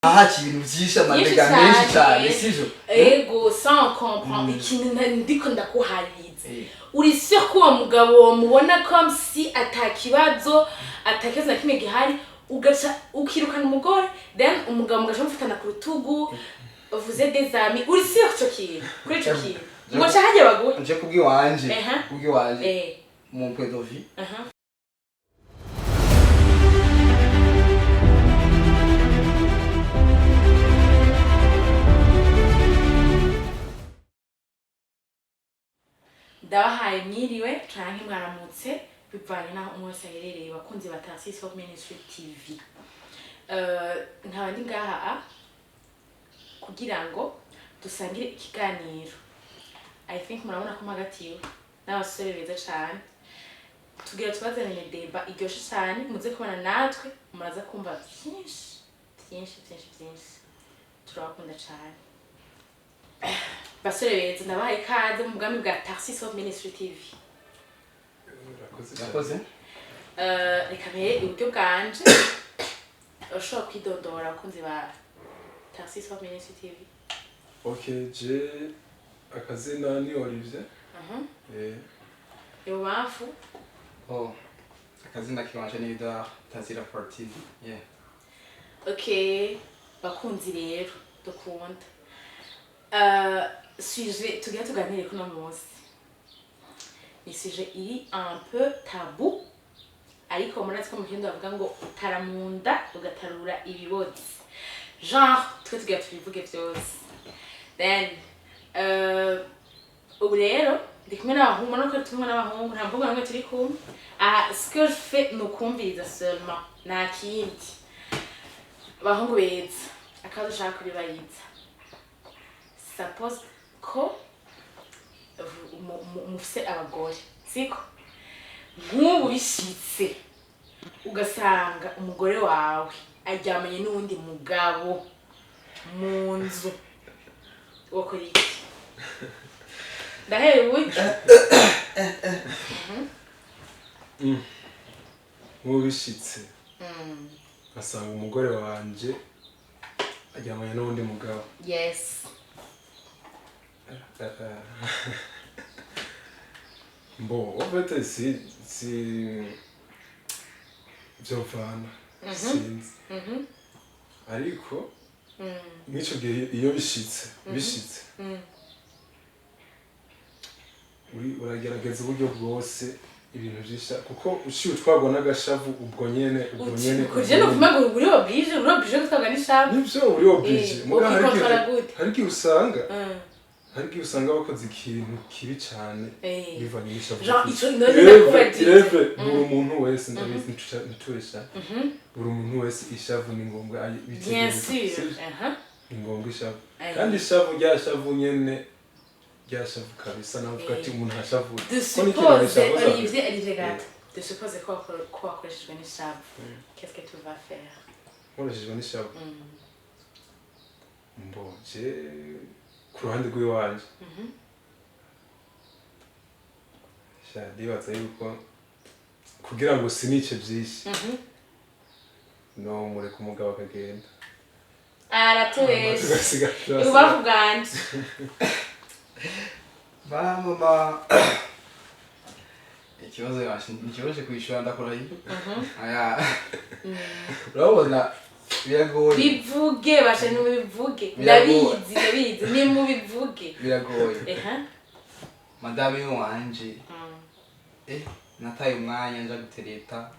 Haci ibintu vyinshi, Byinshi amadega menshi cyane. Cyane, sivyo? Ego, sans comprendre ikintu ndiko ndakuhariza. Uri sûr ko uwo mugabo wamubona comme si atakibazo, atakibazo na kimwe gihari, ugaca ukirukana umugore, then umugabo mugaca mufatana ku rutugu, vous êtes des amis? Uri sûr ico kintu, kuri ico kintu ngo ca hajya baguhe? Nje kubwiwanje, kubwiwanje, mon point de vue. Ndabahaye mwiriwe canke mwaramutse, bivanye n'aho umwe wese aherereye, bakunzi ba Tarsis Hope Ministry TV. Nkaba ndi ngaha kugira ngo dusangire ikiganiro. I think murabona ko mpagatiwe n'abasore beza cane. Tugira tubazanire débat iryoshe cane. Muze kubana natwe, muraza kumva vyinshi vyinshi vyinshi vyinshi. Turabakunda cane, basore beza. Ndabahaye ikaze mu bwami bwa Tarsis Hope Ministry TV. Urakoze cyane. Yakoze. Reka mpere iburyo bwanje. Urashobora kwidondora abakunzi ba Tarsis Hope Ministry TV? Ok, je akazina ni Olivier. Ibubamfu? Oh, akazina kiwanje ni Edouard Tazira for TV, yeah. Okay, bakunzi rero dukunda, sujet tugira tuganire kuno munsi ni sujet iri un peu tabou, ariko murazi ko mu Kirundi bavuga ngo utara mu nda ugatarura ibibozi. Genre twe tugira tubivuge vyose. Then ubu rero ndi kumwe n'abahungu. Murabona ko turi kumwe n'abahungu, nta mukobwa n'umwe turi kumwe aha. Ce que je fais ni ukumviriza seulement, nta kindi. Abahungu beza, akabazo ushaka kubibayiza: suppose ko mufise abagore, siko? Nk'ubu bishitse ugasanga umugore wawe aryamanye n'uwundi mugabo mu nzu, wakora iki? Ndahera iburyo. Nk'ubu bishitse ngasanga umugore wanje aryamanye n'uwundi mugabo? Yes. Bon, en fait, si vyovana, sinzi, ariko mw'ico gihe iyo bishitse, uragerageza uburyo bwose ibintu vyisha, kuko uciye utwarwa n'agashavu ubwo nyene, ubwo nyene. Kuje no kuvuga ngo uri obligé gutwarwa n'ishavu. Nivyo, uri obligé. Muga hari igihe Ukikontrola gute? hari igihe usanga bakoze ikintu kibi cane bivanye n'ishavu. Genre, ufise. ico none ndakubajije. Ireve buri muntu wese, ndabizi, ntitubesha, buri muntu wese ishavu ni ngombwa Bien bitegereza. sûr. Sivyo? Ni ngombwa ishavu. Kandi ishavu, rya shavu nyene, rya shavu kabisa, navuga ati umuntu ashavuye De ko n'ikintu suppose gishavuza. Olivier, Olivier gato, de suppose ko wakoreshejwe n'ishavu, qu'est-ce que tu vas faire? Nkoreshejwe n'ishavu, mbo je ku ruhande rw'iwanje, sha ndibaza yuko kugira ngo sinice byinshi, no mureka umugabo akagenda. Aratubeshe. Tugasiga. Ibubafu bwanje? Mama, ikibazo ntikibazo kwishura, ndakurahiye. Aya, urabona biragoye. Bivuge basha, nimubivuge. Biragoye. Ndabizi, ndabizi, nimubivuge. Biragoye. Madame wanje, nataye umwanya nja gutereta,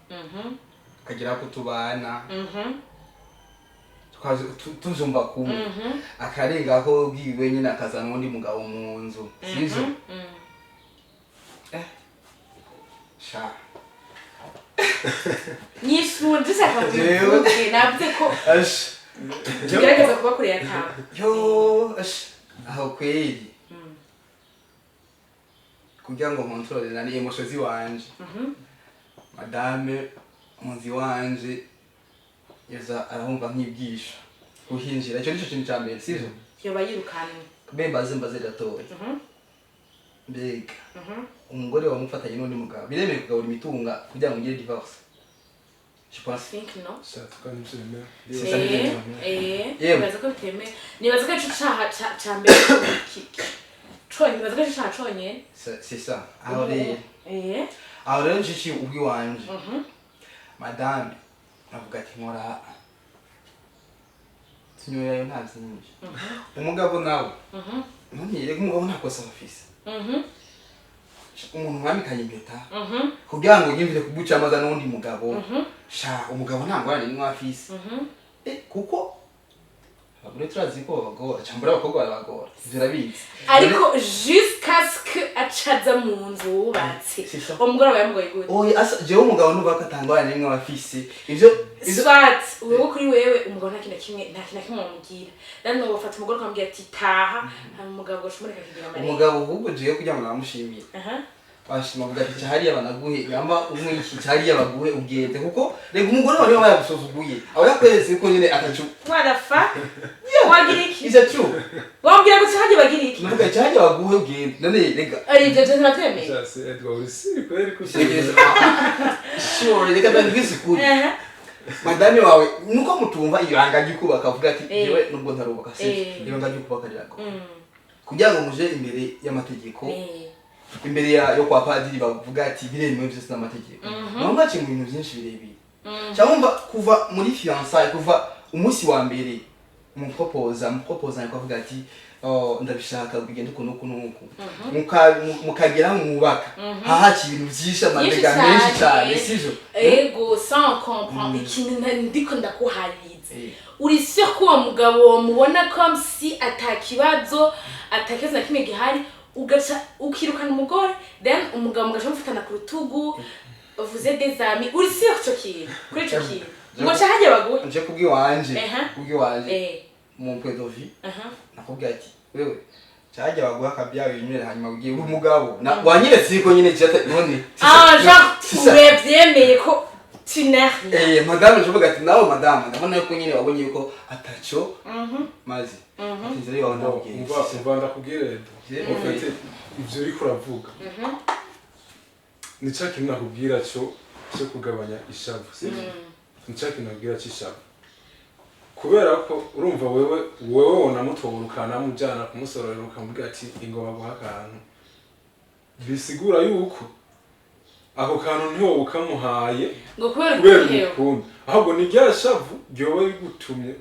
akagera ko tubana, tuzumva kumwe, akarengaho bwiwe nyine, akazana uwundi mugabo mu nzu, sivyo? Sha. Nyishura, dushaka Jewe. bivuge. Navuze ko Ash. tugerageza kuba kure ya tabu. Yo, ash, aho kweli kugira ngo nkontorore nari émotions ziwanje, madame muzi wanje yaza arahumva nk'ibwisha kuhinjira. Icyo nicyo kintu cya mbere, sivyo? Yoba yirukanwe. Mbe mbaze gatoya. Mbega umugore wamufatanye n'undi mugabo, biremewe kugabura imitunga kugira ngo ugire divorce? Je pense. Think no. Shatuka ntibyemera. C'est ça. Eh. Yewe. Nibaza ko bitemewe, nibaza ko ico caha ca mbere conyine, nibaza ko ico caha conyene. C'est ça. Aho rero, aho rero nshiki ubwiwanje, madame avuga ati nkora tunywerayo nta byinshi. Umugabo nawe, none rega umugabo nta kosa afise. Umuntu mwamikanye impeta kugira ngo yiyumvire kuguca amaza n'uwundi mugabo, sha, umugabo nta ngorane nimwe afise. Kuko abagore turazi ko babagora, cyangwa abakobwa barabagora, ivyo urabizi. Ariko jusqu'à ce que acaza mu nzu wubatse, C'est ça. uwo mugore aba yamugoye gute? Oya, asa jewe umugabo nuvuga ko atangorane nimwe aba afise, ivyo Soit wewe, kuri wewe umugabo nta kintu na kimwe, nta kintu na kimwe wamubwira. Then wafata umugore ukamubwira ati taha, hanyuma umugabo ugashobora akakigira amarira. Umugabo ahubwo jewe kugira ngo namushimire, bashima avuga ati hariya banaguhe, yamba umwe iki hariya baguhe ugende, kuko rega umugore wawe aba yagusuzuguye, aba yakweretse ko nyine atacu. What the fuck, wagira iki? Ivyo true. Wambwira ngo hajye bagira iki? Navuga ati hariya baguhe ugende, none rega Ari ibyo byo ntirabyemeye. Shasi Edward, uri siri kweri ko Sure, reka ndabwize ukuri. Madame wawe nuko mutumva ibanga ry'ukubaka, avuga ati jewe nubwo ntarubaka, sivyo, ibanga ry'ukubaka riragoye kugira ngo muje imbere y'amategeko, imbere yo kwa padiri, bavuga ati biremewe byose n'amategeko. Naho mwaciye mu bintu byinshi birebire, cyangwa mva kuva muri fiançailles, kuva umunsi wa mbere mupropoza avuga ati oh, ndabishaka bigenda uku n'uku n'uku, mukagera mwubaka, hahaciye ibintu byinshi, amadega menshi cyane, sivyo? Ego, sans comprendre ikintu ndiko ndakuhariza. Uri sûr ko uwo mugabo wamubona comme si atakibazo, atakibazo na kimwe gihari, ugaca ukirukana umugore, then umugabo mugaca mufatana ku rutugu, vous êtes des amis? Uri sûr ico kintu, kuri ico kintu ngo ca hajya baguhe? Nje kubwiwanje, kubwiwanje, mon point de vue, nakubwira ati wewe cyajya baguha akabya winywera, hanyuma ugiye uri umugabo. Wanyeretse yuko nyine cyata none. Ah, genre C'est ça. uravyemeye ko tu n'es rien. Madame, je ati nawe madame, ndabona yuko nyine wabonye yuko ataco mazi ati nzira yawe ndabwiye. Umva ndakubwire Edo. En fait, ivyo uriko uravuga ni ca kintu nakubwira cyo kugabanya ishavu, sivyo? Ni ca kintu nakubwira c'ishavu, kubera ko urumva wewe wonamutora ukanamujana kumusororera, ukamubwira ati ingo baguha akantu, bisigura yuko ako kantu ntiwowe ukamuhaye ngo kubera kubera uguhewe. umukunda, ahubwo ni rya shavu ryoba rigutumye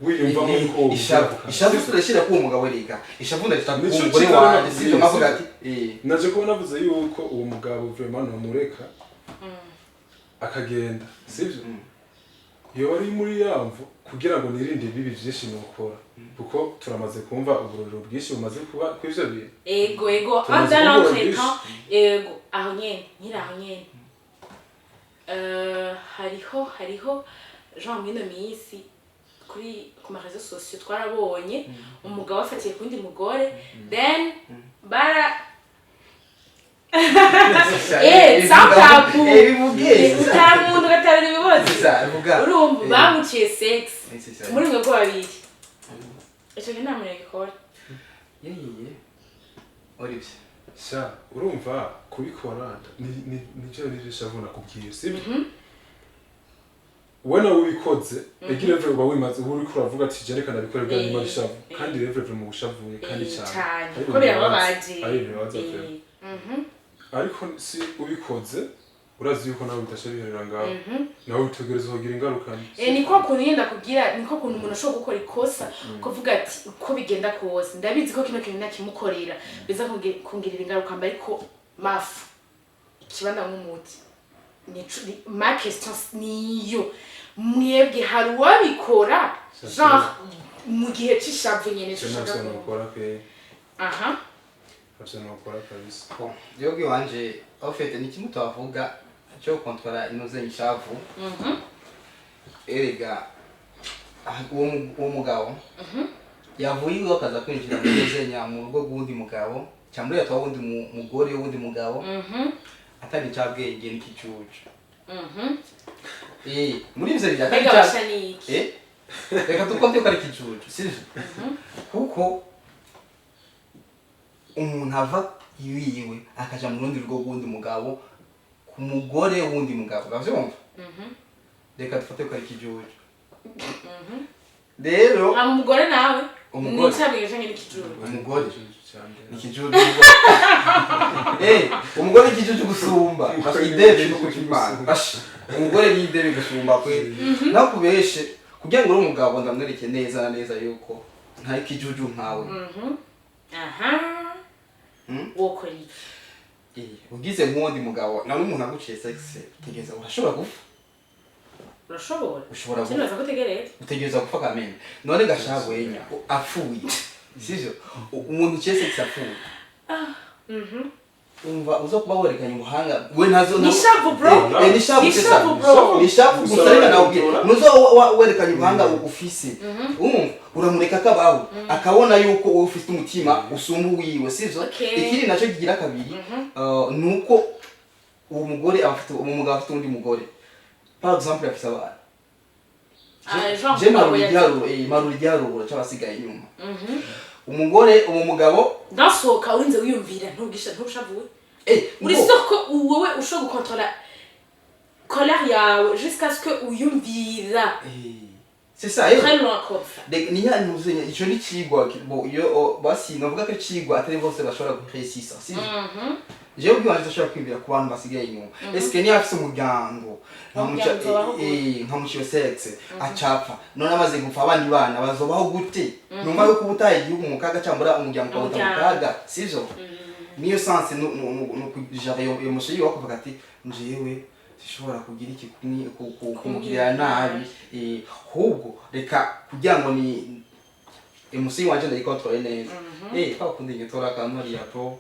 wiyumvamo yuko wobwira Ishavu, ako kantu. ishavu turashyira ku mugabo, rega ishavu ndashaka ku Nico mugore kitari wanjye, nakubwiye, sivyo? Nkavuga sivyo? ati Naje kuba navuze yuko uwo mugabo vraiment nomureka akagenda, sivyo? Yoba ari muri yamvo kugira ngo nirinde ibibi vyinshi nokora, kuko turamaze kumva uburorero bwinshi bumaze kuba kw'ivyo bintu. Ego. Tumaze Dans kubona l'entretemps, ego, aho nyene nkiri aho nyene, hariho genre mw'ino minsi kuri ku ma réseaux sociaux twarabonye umugabo afatiye kundi mugore, then bara sans tabou. Bivuge. Utamuntu gatabira ibibazo. C'est ça, vuga. Urumva bamuciye sex. C'est ça. Muri mwe ko babiri, ico kintu nta muntu yagikora. Yeye Olivier. Sha, urumva kubikora ni nivyo shavu nakubwiye, sibyo? We nawe ubikoze egira revure, uba wimaze uba uriko uravuga ati je reka ndabikore bwa nyuma ishavu, kandi revure mu bushavuye kandi cyane. Cyane. Ari Ko ibintu birababaje. bibabaza. Ari ibintu bibabaza pe. Ariko si ubikoze, urazi yuko nawe bidasha biherera ngaho, nawe utegereza kugira ingaruka mbi. Ni ko kuntu yenda kugira, niko kuntu umuntu ashobora gukora ikosa, kuvuga ati uko bigenda kose ndabizi ko kino kintu nakimukorera biza kungirira ingaruka mbi, ariko mafu ikibanda nk'umuti. Ma question niyo mwebwe, hari uwabikora genre mu gihe c'ishavu nyene? Ivyo Dushaka ntavyo kumva. nokora pe. Aha. Ntavyo nokora kabisa. Bon, jewe iwanje, en fait, ni kimwe twavuga cyo kontrola inoze ishavu. Erega uwo mugabo yavuye iwe akaza kwinjira muri zenya mu rugo rw'uwundi mugabo, cyangwa yatwa wundi mugore w'uwundi mugabo, atari icabwenge n'ikicucu. Muri ivyo bihe atari Mbega ica basha ni iki? Reka dukonte ko ari ikicucu, sivyo? Kuko umuntu ava iwiwe akaja mu rundi rugo rw'uwundi mugabo. Ku mugore w'undi mugabo, uravyumva? Reka dufate ko ari ikijuju rero. Hama umugore nawe? Umugore. Nicabwenge canke n'ikijuju? Umugore ni ikijuju. Umugore ni ikijuju gusumba. Basha, idebe no kucimana. Basha, umugore ni idebe gusumba kwe nakubeshe. Kugira ngo uri umugabo, ndamwereke neza na neza yuko ntari ikijuju nkawe. Aha. Wokora iki? Ugize nk'uwundi mugabo nawe, umuntu aguciye sexe, utegereza, urashobora gupfa. Urashobora. Ushobora gupfa. Sinibaza ko utegereza. Utegereza gupfa kamene. None gashabwenya apfuye, sivyo? Umuntu uciye sexe apfuye, umva uza kuba werekanye ubuhanga we ntazo. Ni shavu, bro. Ni shavu. Ni C'est ça. shavu, bro. Ni shavu gusa. Reka nawubwire, nuzo werekanye ubuhanga ufise, umva uramureka akabaho, akabona yuko wowe ufite umutima usumba uwiwe, sivyo? Okay. Ikindi nacyo kigira kabiri, nuko uwo mugore aba afite, uwo mugabo afite undi mugore, par exemple afise abana. Ah, genre Je umugabo marura igiharuro, marura igiharuro c'abasigaye inyuma. Umugore, uwo mugabo. Ndasohoka urinze wiyumvira, ntugisha ntushavuwe. Uri Ngo- sûr ko wowe ushobora gukontrola colère yawe jusqu'à ce que uyumvira C'est ça. très loin comme ça? Ni ya ntuzenye ico ni cigwa bo iyo basi novuga ko cigwa atari bose bashobora kuréussisa, sivyo? Jewe ubwiwanje ndashobora kwibwira ku bantu basigaye inyuma. Est-ce que niba afise umuryango, nkamuca Umuryango uzobaho gute? Nkamuca iyo sexe acapfa, none amaze gupfa abandi bana bazobaho gute? Numva yuko uba utaye igihugu mu kaga cyangwa umuryango ukawuta mu Umuryango. kaga, sivyo? Niyo sens no kujara iyo émotion yiwe, kuvuga ati njewe sishobora kugira iki kumugirira nabi, ahubwo reka kugira ngo ni émotion wanje ndayikontrole neza. Twakunda ingetora akantu hariya to.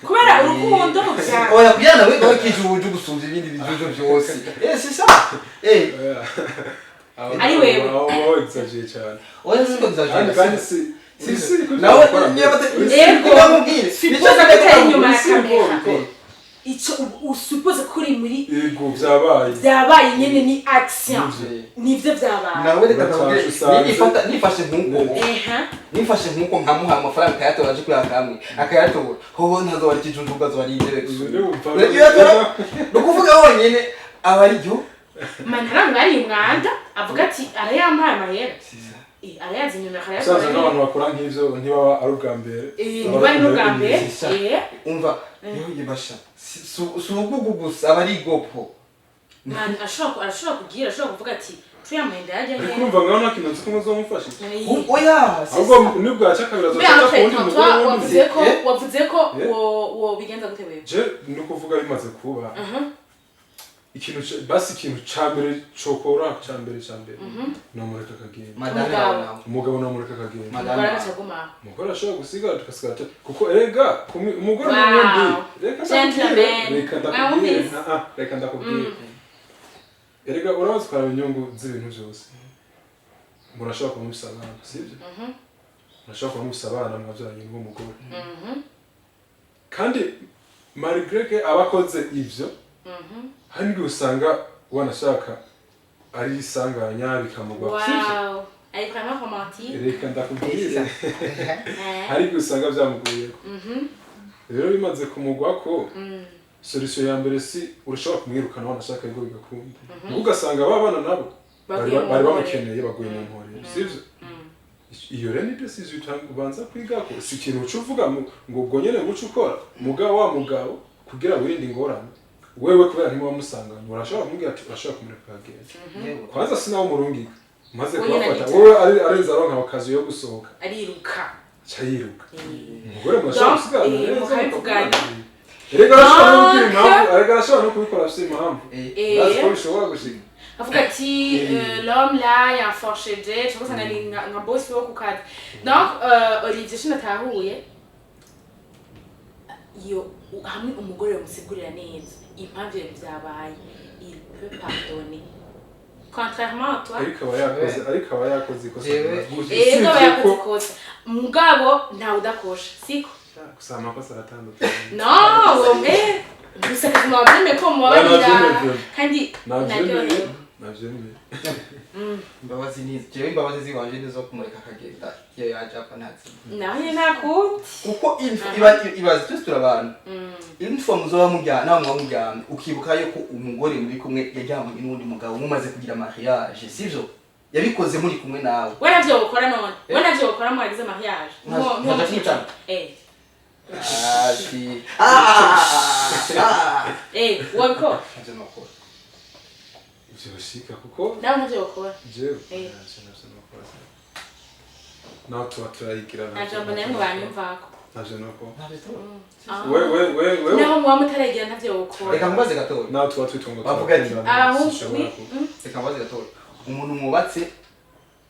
Kubera urukundo bya Oya, kugira ngo nawe kijuju gusumba ibindi bijuju byose. C'est ça. Ari wewe. Aho exagéré cyane. Oya, siko Kandi exagéré. kandi si Nawe niba Yego. ndamubwire. Suppose ko utari inyuma ya kamera. Eh, Ico usuppose ko uri muri Yego, byabaye. Byabaye nyene, ni action. Nivyo. Nivyo byabaye. Nawe reka ndamubwire. Usanze. Nifashe nk'uko Eha. nifashe nk'uko nkamuha amafaranga akayatora, aje kuri kamwe akayatora, hoho ntazoba ari ikijuju, ubwo azoba ari intebe gusumba. Urumva- Iyo atora, ni ukuvuga honyine aba ari yo. Manaranga ari umwanda, avuga ati arayampaye amahera. Arayazi inyuma Usanzwe akayatora. nk'abantu bakora nk'ivyo ntibaba ari ubwa mbere. Ntibari n'ubwa mbere. C'est ça. Umva yewe basha, si ubugugu gusa, aba ari igopo. Man, arashobora kubwira, arashobora kuvuga ati tuyamahenda yajya Ariko he? urumva ngaho nta kintu nzi ko muzomufasha. Oya, c'est Ahubwo ça. nibwaca kabiri Mbe azoca ku wundi entre mugore toi wundi. wavuze ko Eh? wavuze ko Eh? wo bigenza gute wewe? Je ni ukuvuga bimaze kuba, ikintu basi ikintu ca mbere cokora, ca mbere nomureka akagenda. Madame. Umugabo. Yawe nawe. Umugabo namureka akagenda. Madame. Umugore agaca agumaho. Umugore ashobora gusigara, tugasigara kuko erega umugore Wow. n'ubundi reka ndakubwire. Gentleman. Reka ndakubwire. Mwamwumvise? Ah, ah, reka ndakubwire. Erega urabazi ukaraba inyungu z'ibintu byose. Murashobora kuba mufise abana, sibyo? Murashobora kuba mufise abana mwabyaranye n'uwo mugore, kandi malgré que aba akoze ivyo, hari n'igihe usanga wanashaka ari isanganya bikamugwa, sibyo? Wow, elle est vraiment romantique. Reka ndakubwire. Eh. Hari igihe usanga byamuguyeko. Rero bimaze kumugwako, solution ya mbere si urashobora kumwirukana, wanashaka ariko bigakunda. Ubwo ugasanga ba bana nabo bari Baguye mu bari mpore. bamukeneye, baguye mu mporero, sivyo? Iyo rero ni décision ubanza kwigako, si ikintu uca uvuga ngo ubwo nyene nguce ukora. Mugabo wa mugabo, kugira wirinde ingorane wewe, kubera ntimuba musanganye, urashobora kumubwira ati urashobora kumureka akagenda. Yewe. Kwanza sinawe umurungika maze Wenyine kubafata aricara. wowe arenze aronka akazi yo gusohoka, Ariruka. aca yiruka. Umugore murashobora Donc, gusigarana neza, mukabivugana. mukavugana. Erega arashobora no kubwira Donc- impamvu, erega arashobora no kubikora afise impamvu. Urazi ko bishobora gushika. Avuga ati l'homme là yamforsheje, cyangwa usanga ni nka boss wo ku kazi. Donc Olivier, shinatahuye iyo hamwe umugore bamusigurira neza impamvu ibintu byabaye, il peut pardonner, contrairement à toi. Ariko aba yakoze ikosa. Ego, aba yakoze ikosa, mugabo ntawe udakosha, siko? Gusa amakosa aratandukanye. No, gusa kazima wabyemeye ko mubabarira. Nabyemeye. Kandi Nabyemeye. naryohewe. Navyemeye. Imbabazi ni jewe, imbabazi ziwanje nizo kumureka akagenda iyo yaje apfa ntazi. Naho nyine nta kundi. Kuko ibaze, twese turi abantu. Une fois muzoba muryana, nawe muba muryamye, ukibuka yuko umugore muri kumwe yaryamanye n'uwundi mugabo mumaze kugira mariage, sivyo? Yabikoze muri kumwe nawe. We navyo wokora none? We navyo wokora mwaragize mariage? Nkaja kumutana? Eh. Ati ah ah. Eh, wabikora? Ntavyo nokora. Vyoshika kuko Nawe ntavyo wokora? Jewe Eh. ntavyo nokora, naho tuba turayigira. Nta jambo na rimwe banyumvako. Ntavyo nokora. Ntavyo. Ah. We Naho muba mutaragira, ntavyo wokora. Reka nkubaze gatoya. Naho tuba twitwa ngo Bavuga ati, turakundana, Abahungu sinshobora Reka nkubaze gatoya. Umuntu mwubatse,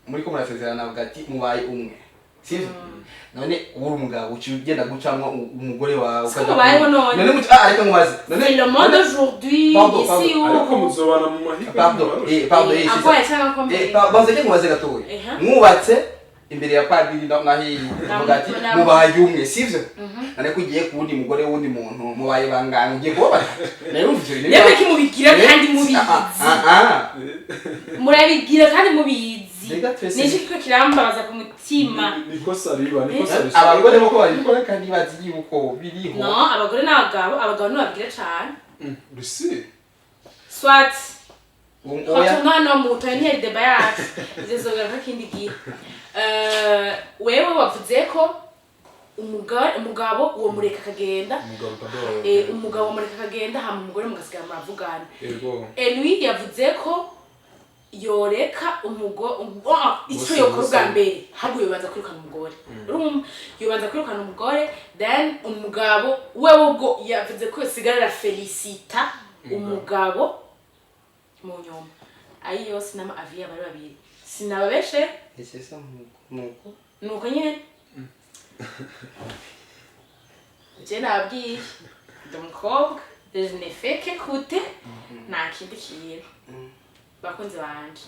muri ko murasezerana, avuga ati mubaye umwe, sivyo? None uri umugabo, uciye ugenda gucamwo umugore wawe. Siko mubayeho none. None ah, reka nkubaze none. C'est le monde d'aujourd'hui. Pardon, Ici pardon. Ariko où muzobana mu mahiga. Pardon, pardon, c'est ça. Agoye cyangwa akomeye. Banze ke nkubaze gatoya. Mwubatse imbere ya padiri na hiyi, uvuga ati mubaye umwe, sivyo? None ko ugiye ku wundi mugore w'undi muntu, mubaye bangana? Ugiye kuba batatu? Nayo urumva ivyo bintu. Rero ko mubigira kandi mubizi. Ah, ah, ah. Murabigira kandi mubizi. Rega twese. Nicyo kiko kirambabaza ku mutima. Nikosa riba, nikosa rishika. Abagore boko babikora kandi bazi yuko biriho. No, abagore n'abagabo, abagabo ntibabwira cane. Rusi. Soit Oya. retournons no muto ntiyari débat yacu, ivyo kindi gihe. Wewe wavuze ko umugabo uwo mureka akagenda. Umugabo kadoha. Umugabo mureka akagenda, hama umugore mugasigara muravugana. Ego. Elui yavuze ko yoreka umugore, icyo Bose, yokora bose. ubwa mbere ahubwo yobanza kwirukana umugore. Urumva, yobanza kwirukana umugore, then umugabo wewe ubwo yavuze ko yosigara felicita umugabo mu nyuma. Ayi yose nama avis abari babiri, sinababeshe. Ese sa nuko. Nuko nyene je nababwiye, ndi umukobwa, je ne fais qu'écouter, nta kindi kintu. Bakunzi banje,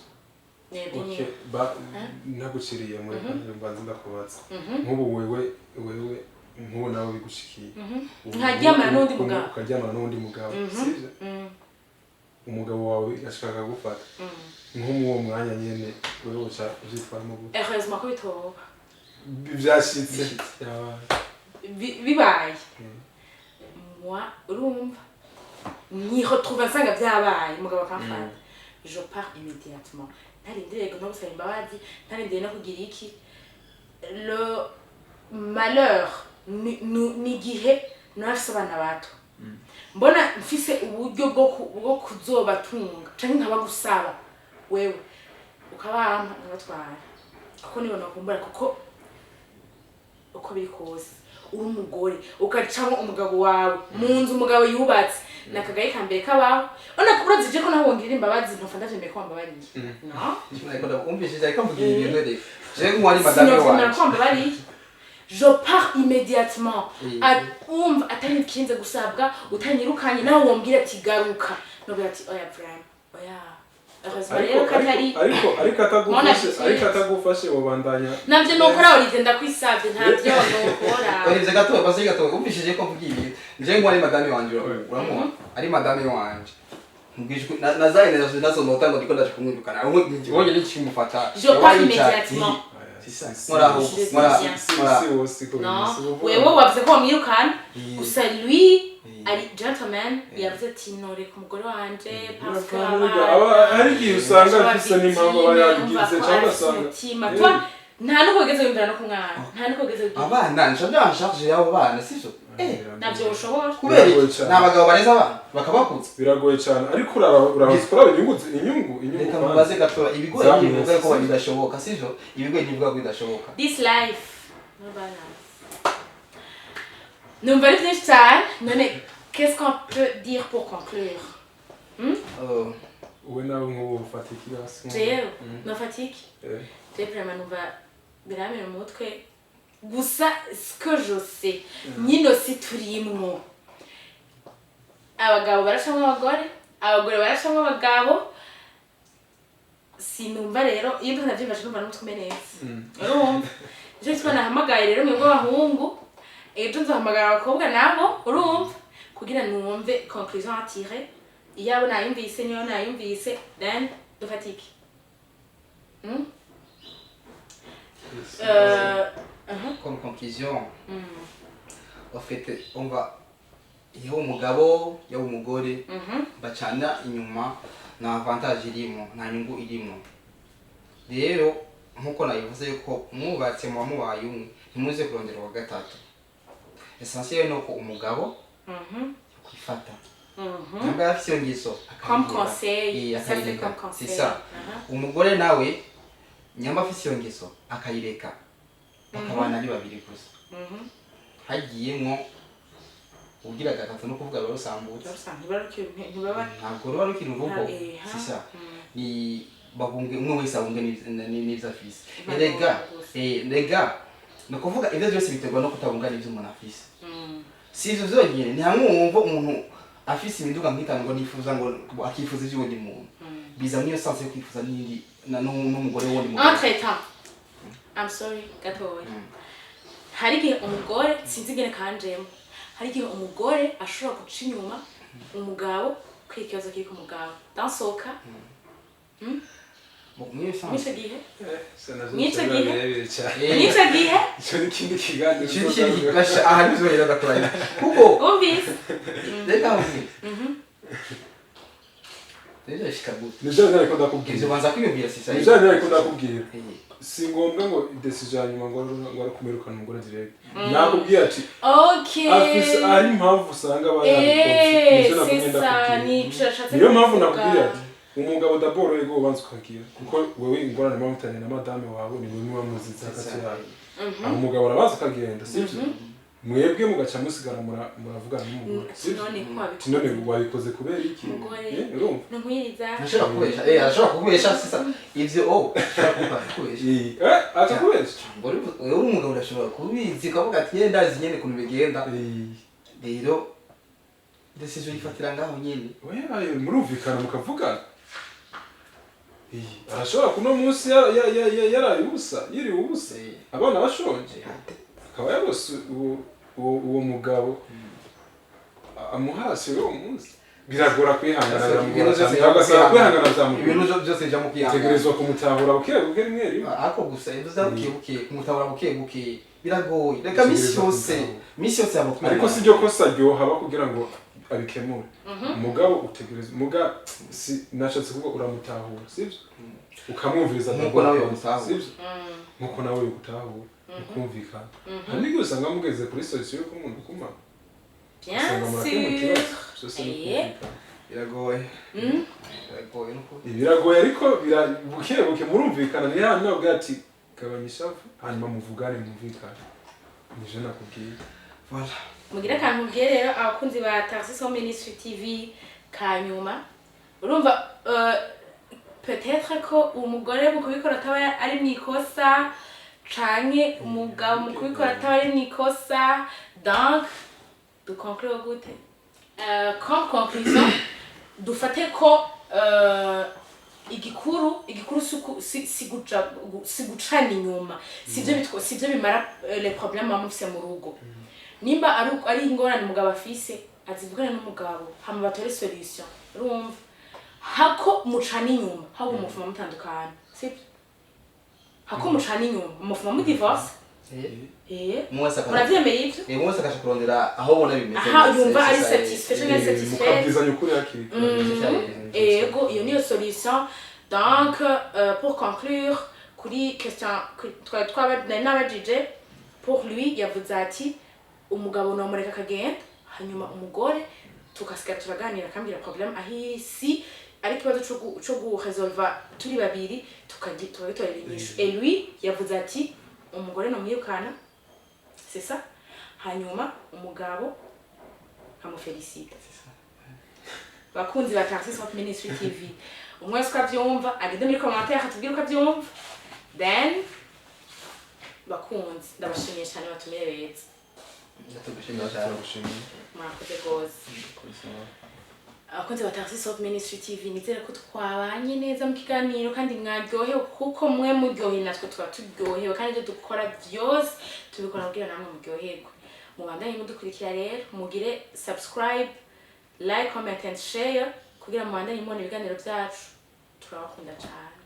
mwebwe Okay, nyene. Ba ntaguciriye muri mbanza ndakubaza. Nk'ubu wewe nk'ubu nawe bigushikiye. Nkaryamana n'uwundi mugabo. Ukaryamana n'uwundi mugabo. Sivyo? Umugabo wawe ashaka kugufata. Nko mu uwo mwanya nyene wewe uca uvyitwaramo gute? Heureusement ko bitoba. Vyashitse. Yabaye. Bibaye, moi, urumva, nyiretrouve nsanga byabaye, umugabo akamfata, je pars immédiatement, ntarindiriye no gusaba imbabazi, ntarindiriye no kugira iki. Le malheur ni igihe narafise abana bato, mbona mfise uburyo bwo kuzobatunga canke nkabagusaba wewe ukabampa nkabatwara, kuko nibo nokumbura. Kuko uko biri kose uri umugore ukacamo umugabo wawe mu nzu, umugabo yubatse, ni akagaye ka mbere kabaho. Urabona ko urazi ko naho wongirira imbabazi, ntopfa ndavyemeye ko wambabariye, no. Umvishije ariko mvugira ibintu rero jewe nk'uwari madame Sinovyemera wanje. ko wambabariye, je pars immédiatement. Umva, atari ikinze gusabwa, utanyirukanye, nawe wombwira ati garuka, nobwira ati oya, vraiment oya. Heureusement rero ko atari Ariko Mon atagufashe habitude. ariko atagufashe wobandanya. Navyo nokora, Olivier, ndakwisavye, ntavyo nokora. Olivier, gato baze gato, umvishije ko mvugira ibintu, jewe nk'uwari madame wanje, uramubona ari madame wanje, mbwijwe na za énergie nazo nota ngo ndiko ndaje kumwirukana, ubonye n'ikimufata. Je pars immédiatement. Nkoraho nkora nkora. Si wose ko No, bimeze ubu. wewe wavuze ko wamwirukana. Gusa lui ari gentleman, yavuze ati noreka umugore wanje parce que Hari igihe usanga afise n'impamvu aba yabigize, cyangwa ugasanga umutima. Toi, nta nuko wigeze wiyumvira no ku mwana, nta nuko wigeze wibwira. Abana nca en charge y'abo bana, sivyo? Navyo ushobora. Kubera Biragoye iki? cyane. Ni abagabo bareza abana bakabakuza. Biragoye cyane, ariko uraba uraba inyungu Reka kwanza. mubaze gato, ibigori Zamwe, ntibivuga ko si- bidashoboka, sivyo? Ibigori ntibivuga ko bidashoboka. This life no balance. Numva ari byinshi cyane. None qu'est-ce qu'on peut dire pour conclure? Oh. Wowe nawe nk'ubu ufata iki hasi? Jewe nofata iki? Jewe vraiment numva biramira umutwe. Gusa ce que je sais, nyino si turimwo, abagabo baracamwo abagore, abagore baracamwo abagabo. Sinumva rero iyo ndiko ndavyumva, numva n'umutwe umenetse. Urumva, nico gituma nahamagaye rero mwebwe abahungu, ejo nzohamagara abakobwa nabo, urumva, kugira numve conclusion à tirer. Iyabo nayumvise, niyo nayumvise, then Dufate iki? Hmm? Comme conclusion, en fait, on va iyo umugabo, yaba umugore, bacana inyuma, nta avantage irimo, nta nyungu irimo. Rero nkuko nabivuze yuko mwubatse muba mubaye umwe, ntimuze kurondera uwa gatatu. Essentiel ni uko umugabo kwifata ntabwo afite iyo ngeso, Comme akayireka. conseil, ça c'est akayireka. comme conseil. C'est ça. Umugore nawe nyamba afite iyo ngeso akayireka, bakabana ari babiri gusa. Hagiyemwo ugira gatatu no kuvuga ruba rusambutse. Ntibaba Ntabwo ruba rukiri urugo. Ha. C'est ça. Ni babunge, umwe wese abunge n'ivyo afise. Impanuro Erega gusa. Rega ni ukuvuga ivyo byose biterwa no kutabunga n'ivyo umuntu afise. Si ivyo vyonyene, ni hamwe wumva umuntu afise imiduga nk'itanu ngo nifuza, ngo akifuza ivy'uwundi muntu. Biza muri iyo sens yo kwifuza n'indi n'umugore w'uwundi mugabo. Entre temps, I'm sorry gatoya, hari igihe umugore, sinzi ingene kanjemo, hari igihe umugore ashobora guca inyuma umugabo kwiga ikibazo kiri ku mugabo dansoka. Muri iyo sens. Mw'ico gihe Mw'ico Mw'ico gihe? Birebire cyane. Mw'ico gihe. Icyo ni ikindi kiganiro. Ico kindi gasha aha ntizohera ndakurahira kuko Wumvise? Reka nkubwire, rero shika gute? Nivyo nariko ndakubwira. Ivyo banza kwiyumvira, si ça? Nivyo nariko ndakubwira. Si ngombwa ngo décision ya nyuma ngo arakumirukana umugore direct. Nakubwiye ati afise ari impamvu usanga aba yabikoze. Nivyo nagumye C'est ça. ndakubwira. Nico nashatse Niyo mpamvu kuvuga. nakubwiye ati umugabo d'abord yego ubanza ukagira, kuko wewe ingorane muba mufitanye na madame wawe ni wewe muba muzizi hagati yayo. Aho umugabo arabanza akagenda, sibyo, mwebwe mugaca musigara muravugana n'umugore, sibyo? None ko Ati none wabikoze kubera iki? Umugore. Urumva? Ntuhiriza. Ntashobora kubesha, arashobora kubesha, c'est ça. Ivyo, oh, ashobora kubesha. Atakubesha. Ngo wewe uri umugabo urashobora kubizi, ukavuga ati nyene ndazi nyene ukuntu bigenda. Rero décision yifatira ngaho nyene. Oya, murumvikana mukavugana. Arashobora kuno munsi yaraye ubusa, yiriwe ubusa, abana bashonje, akaba yarose uwo mugabo amuhasi uwo munsi, biragora kwihangana, Ibintu biramugora byose cyane, ugasanga kwihangana byamugora. Ibintu byose bijya mu kwihangana. Utegerezwa kumutahura buke buke, rimwe rimwe. Ariko gusa ibyo uza buke buke, kumutabura buke buke biragoye. Reka misi yose, misi yose yaba. Ariko si ryo kosa ryohaba kugira ngo abikemure. Umugabo utegereza muga si nashatse kuvuga uramutahura, sibyo, ukamwumviriza. Nkuko nawe yomutahura. Sibyo, nkuko nawe yogutahura, mukumvikana. Hari n'igihe usanga mugeze kuri solution yo umuntu kumara Bien usanga murakemura sûr. ikibazo byose ni ukumvikana. Biragoye. Biragoye nuko. Biragoye, ariko buke buke murumvikana. Ni hanyuma ubwira ati gabanya ishavu, hanyuma muvugane, mwumvikane. Nivyo nakubwiye. Voilà. Mugire akantu mbwiye rero abakunzi ba Tarsis Home Ministry TV kanyuma. Urumva, peut-être ko umugore mu kubikora ataba ari mu ikosa, canke umugabo mu kubikora ataba ari mu ikosa. Donc duconclure gute? Comme conclusion, dufate ko igikuru si gucana inyuma, sivyo bimara les problèmes muba mufise mu rugo. Nimba ari ingorane umugabo afise, azivugane n'umugabo hama batore solution. Urumva, hako mucana inyuma haba umufuma mutandukana, sibyo? Hako mucana inyuma umufuma mu divorce. Umwe wese Muravyemeye ivyo? Umwe wese akaja kurondera aho ubona bimeze Aha neza. yumva ari C'est ça, satisfait canke ari satisfait. Mukabwizanya ukuri hakiri kare. C'est ça. Ego, iyo niyo solution. Donc pour conclure kuri question twari twaba nari nabajije, pour lui yavuze ati umugabo nomureka akagenda, hanyuma umugore tugasigara turaganira, akambwira problème aho iri, si ari ikibazo co guresolva turi babiri, tukagitorera inyishu. Et lui yavuze ati umugore nomwirukana, c'est ça, hanyuma umugabo nkamufelicita. Bakunzi ba Tarsis Hope Ministry TV, umwe wese uko avyumva agende muri commentaire atubwire uko avyumva. Then bakunzi, ndabashimiye cyane, batumire beza. Tugushimira cyane. Turagushimiye. Murakoze rwose. Abakunzi ba Tarsis Hope Ministry TV, nizere ko twabanye neza mu kiganiro kandi mwaryohewe, kuko mwe muryohewe natwe tuba turyohewe, kandi ibyo dukora byose tubikora kugira namwe muryoherwe. Mubandanye mudukurikira rero, mugire subscribe, like, comment and share kugira mubandanye mubona ibiganiro byacu. Turabakunda cane.